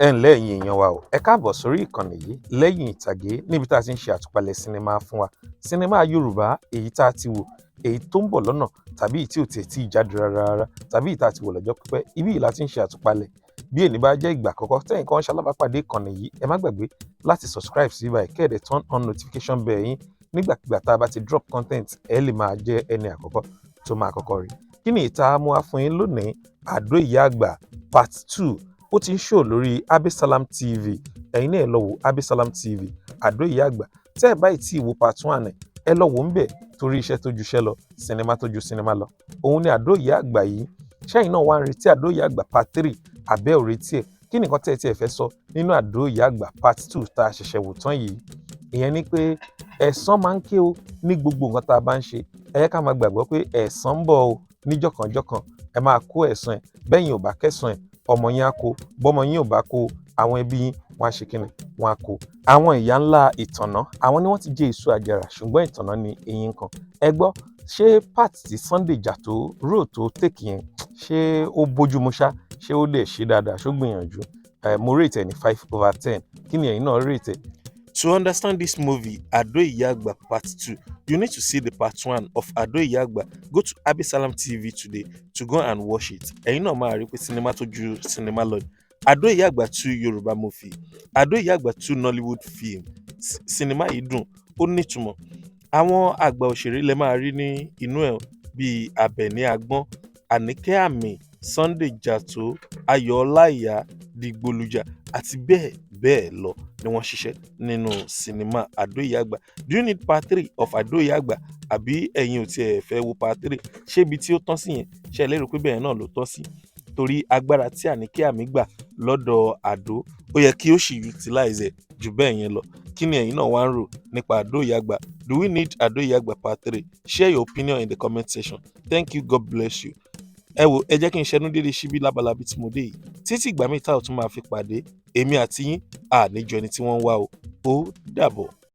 Ẹ ǹlẹ́, ẹ̀yin èèyàn wa o, ẹ káàbọ̀ sórí ìkànnì yìí, Lẹ́yìn Ìtàgé, níbi tá a ti ń ṣe àtúpalẹ̀ sinimá fún wa, sinimá Yorùbá, èyí tá a ti wò, èyí tó ń bọ̀ lọ́nà, tàbí èyí tí ò tiẹ̀ tí ì jáde rárá rárá, tàbí èyí tá a ti wò lọ́jọ́ pípẹ́. Ibí yìí la ti ń ṣe àtúpalẹ̀. Bí èní bá jẹ́ ìgbà àkọ́kọ́ tẹ́yìn kan ṣalábàápàdé ìkànnì yìí, ẹ má gbàgbé láti subscribe sí báyìí, kẹ́ ẹ dẹ̀ turn on notification bell yín. Nígbàkigbà tá a bá ti drop content, ẹ lè máa jẹ́ ẹni àkọ́kọ́ tó máa kọ́kọ́ rí. Kí ni ìta mú wá fún yín lónìí? Àdó Ìyá Àgbà part 2, ó ti ń show lórí Abisalam TV. Ẹ̀yin náà, ẹ lọ wo Abisalam TV, Àdó Ìyá Àgbà. Tẹ́ ẹ báyìí tí ì wo part 1, ẹ lọ wò ń bẹ̀, torí iṣẹ́ tó ju iṣẹ́ lọ, sinimá tó ju sinimá lọ, òun ni Àdó Ìyá Àgbà yìí. Ṣẹ́yìn náà wá ń retí Àdó Ìyá Àgbà part 3, àbẹ́ ò retí ẹ̀? Kí nìkan tẹ́ ẹ tiẹ̀ fẹ́ sọ nínú Àdó Ìyá Àgbà part 2 tá a ṣẹ̀ṣẹ̀ wò tán yìí? Ìyẹn ni pé ẹ̀san máa ń ké o ní gbogbo nǹkan tá a bá ń ṣe. Ẹ yẹ ká máa gbàgbọ́ pé ẹ̀san ń bọ̀ o níjọ̀kanjọ̀kan. Ẹ máa kó ẹ̀san ẹ̀. Bẹ́yìn ò bá kẹ́san ẹ̀, ọmọ yín á kó. Bọ́mọ yín ò bá kó, àwọn ẹbí yín, wọ́n á ṣe kíni? Wọ́n á kó. Àwọn ìyá ńlá ìtànná, àwọn ni wọ́n ti jẹ èso àjàrà, ṣùgbọ́n ìtànná ni eyín kan. Ẹ gbọ́, ṣé part tí Sunday Jàtó rò tó take yẹn, ṣé ó bójúmu ṣá? Ṣé ó lè ṣe dáadáa? Ṣó gbìyànjú? Ẹ mo rate ẹ ní 5/10. Kí ni ẹ̀yin náà rate ẹ? To understand this movie, Ado Iyagba Part 2, you need to see the part 1 of Ado Iyagba. Go to Abisalam TV today to go and watch it. Ẹ̀yin náà máa rí pé sinimá tó ju sinimá lọ ni. Ado Iyagba 2 Yorùbá movie, Ado Iyagba 2 Nollywood film. Sinimá yìí dùn, ó nítumọ̀. Àwọn àgbà òṣèré lẹ máa rí ní inú ẹ̀, bíi Àbẹ̀ní Agbọ́n, Àníkẹ́ Àmì, Sunday Jàtó, Ayọ̀ Ọláìyá, Dìgbòlùjà àti bẹ́ẹ̀ bẹ́ẹ̀ lọ ni wọ́n ṣiṣẹ́ nínú sinimá Àdó Ìyá Àgbà. Do you need part 3 of Àdó Ìyá Àgbà, àbí ẹ̀yin ò tiẹ̀ fẹ́ wo part 3? Ṣé ibi tí ó tán sí yẹn, ṣé ẹ lérò pé bẹ́ẹ̀ náà ló tán sí? Torí agbára tí Àníkẹ́ Àmì gbà lọ́dọ̀ Àdó, ó yẹ kí ó sì utilize ẹ̀ jù bẹ́ẹ̀ yẹn lọ. Kí ni ẹ̀yin náà wá ń rò nípa Àdó Ìyá Àgbà? Do we need Àdó Ìyá Àgbà part 3? Share your opinion in the comment section. Thank you, God bless you. Ẹ wo, ẹ jẹ́ kí n ṣẹnu dédé síbí lábala bí tí mo dé yìí. Títí ìgbà míì tá ò tún máa fi pàdé, èmi àti yín, àníjọ ẹni tí wọ́n ń wá o. Ó dàbọ̀.